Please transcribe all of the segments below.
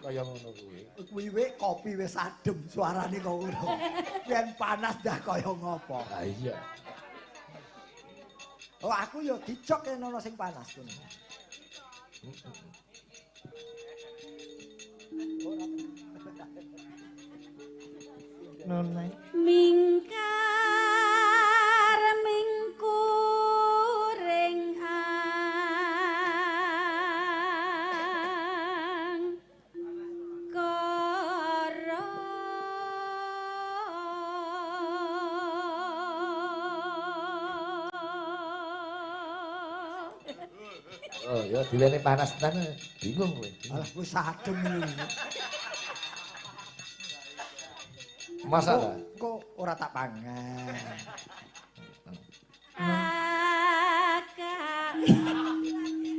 Kaya ngono kuwi. Kuwi wek kopi wis adem suarane kok ngono. Yen panas dah kaya ngopo. Ha iya. Oh aku ya dicok yen ana sing panas ngono. Nonai. Mingkar mingkuring ang kara. Oh ya diwene panas tenan bingung kowe. Alah wis adem iki. Masa ta? Kok ora tak pangan.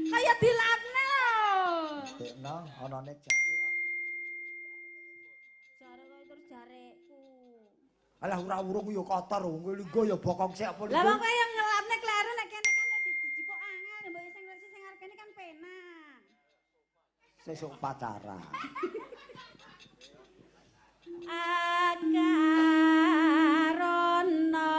Kaya dilapne lho. Dekno anane jare kok. Jare kok terus jareku. Alah ora urung ya kotor wong kowe lungguh ya bokong sik apa lungguh. Lah wong kowe yang ngelapne kleru nek kene kan dijipuk angel mbok sing resik sing arep kene kan penak. Sesuk pacaran. Akarana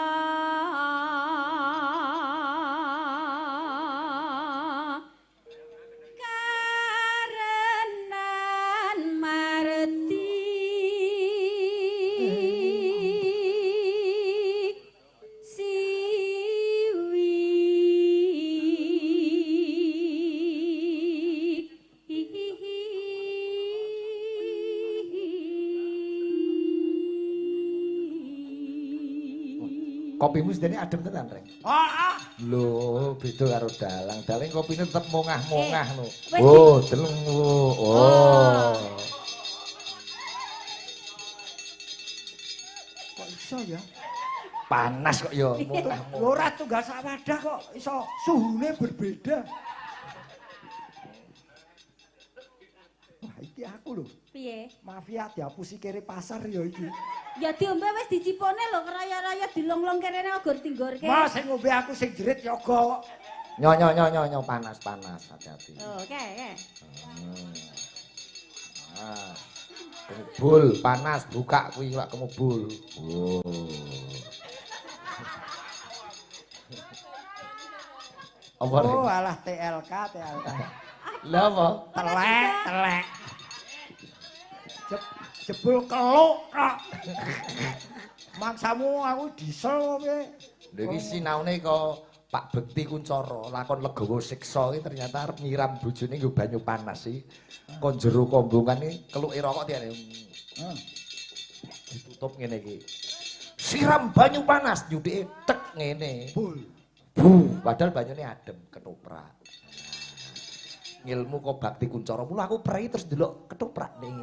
karenan marti siwi. Kopimu sedene adem tenan, Reng. Heeh. Lho, beda karo dalang. Dalang kopine tetep mongah-mongah lho. Oh, deleng. Oh. Kok iso ya? Panas kok ya mongah-mongah. Ora tunggal sak wadah kok iso suhune berbeda. Wah, iki aku lho. Piye? Mafia diapusi kere pasar ya iki. Ya diombe wis dicipone lho raya-raya dilong-long kerene gor tinggorke. Mas sing ngombe aku sing jerit yoga kok. Nyo nyo nyo nyo nyo panas-panas hati-hati. Oh, oke, oke. Ah. Kemubul panas buka kuwi lak kemubul. Oh. Apa oh, alah TLK TLK. Lha apa? Telek, telek. Jebul keluk tok. Mangsamu aku diesel piye? Lha iki sinaune kok Pak Bekti Kuncara lakon legawa siksa iki ternyata arep nyiram bojone nggo banyu panas iki. Kon jero kombongan iki keluke rokok tiane. Heeh. Ditutup ngene iki. Siram banyu panas nyuthike tek ngene. Bul. Bu, padahal banyune adem ketoprak. Ngilmu kok Bakti Kuncara mula aku prei terus ndelok ketoprak ning.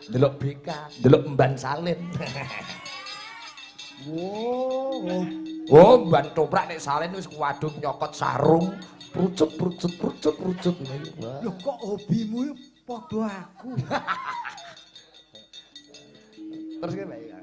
Ndelok BK, ndelok Mban Salin. Wow. Oh, Mban toprak nek Salin wis kuwadung nyokot sarung, prucut prucut prucut prucut. Lho kok hobimu padha aku. Terus kene ya.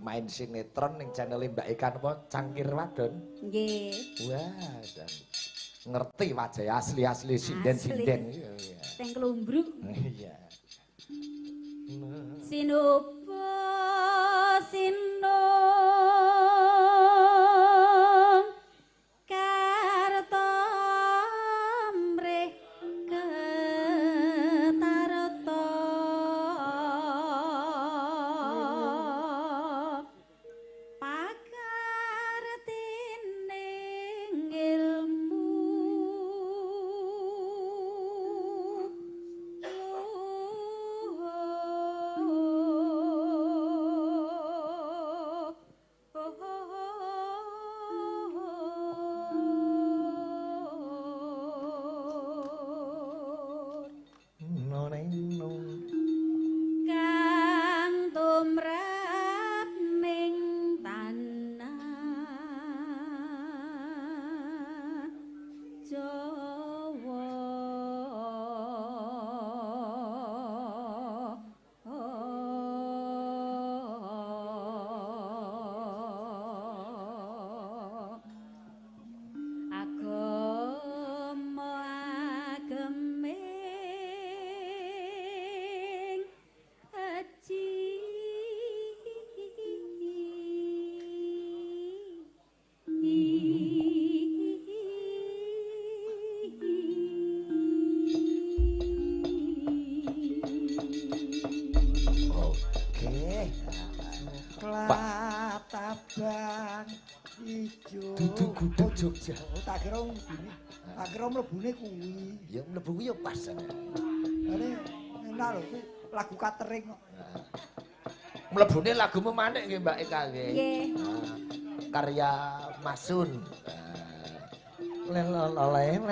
Main sinetron ning channel Mbak Eka napa Cangkir Wadon. Nggih. Wah, jan. Ngerti wajah asli-asli sinden-sinden. Sing klumbruk. Iya. Sinupa sinung karta mrih ketarta. Pakartining ilmu Dudu gudeg Jogja. Oh, tak kira ngene. Tak kira mlebune kuwi. Ya mlebu kuwi ya pas. Jane enak lho kuwi lagu catering kok. Mlebune lagumu manik nggih Mbak Eka nggih. Nggih. Karya Masun. Lalong long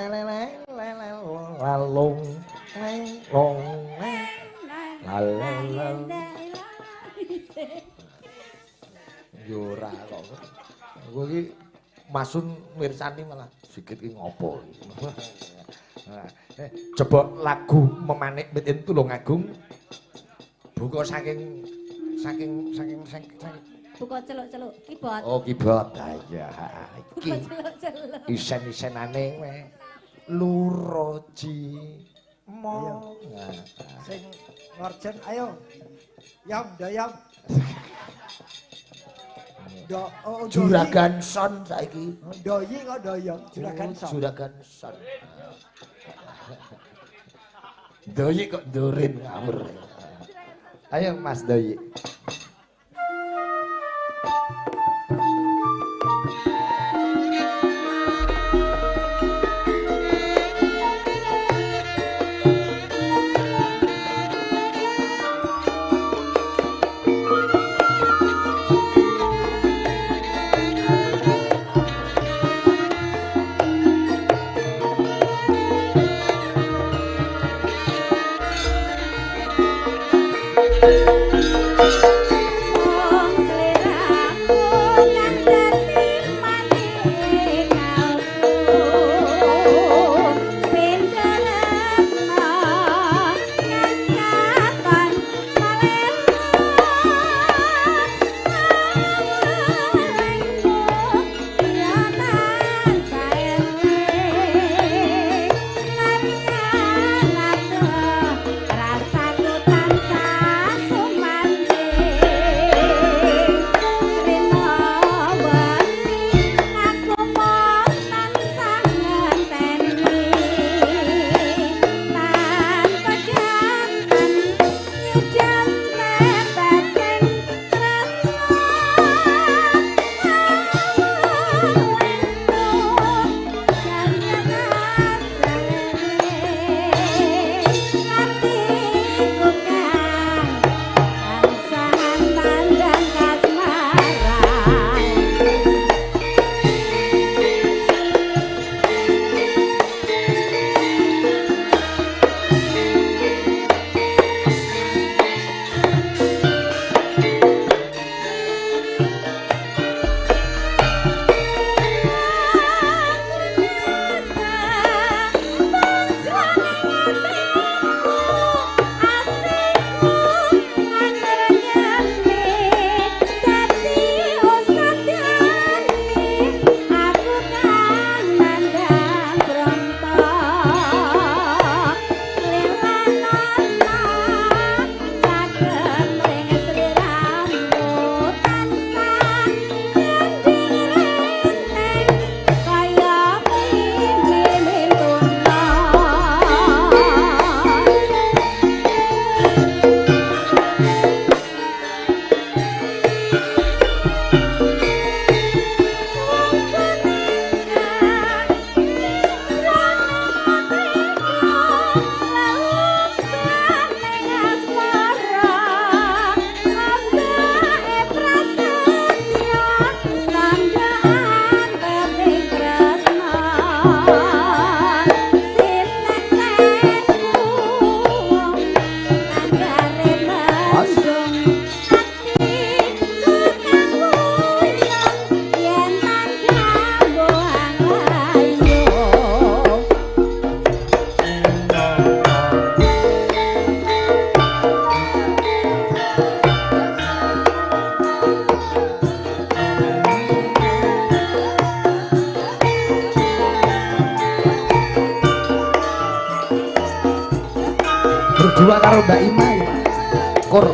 lalong. Yo ora kok. Kowe iki Masun mirsani malah sikit iki ngopo iki. Coba lagu Memanik Made in Tulungagung. Buka saking saking saking saking buka celuk-celuk keyboard. Oh, keyboard. Ha iya, iki. Celuk-celuk. Isen-isenane kowe. Luroji mo. Sing ngorjen ayo. Yam dayam. Do oh, Juragan Son saiki. Doyi kok doyong, Juragan Son. Juragan Son. Doyi kok ndorin ngawur. Ayo Mas Doyi. Berdua karo Mbak Ima ya. Kur.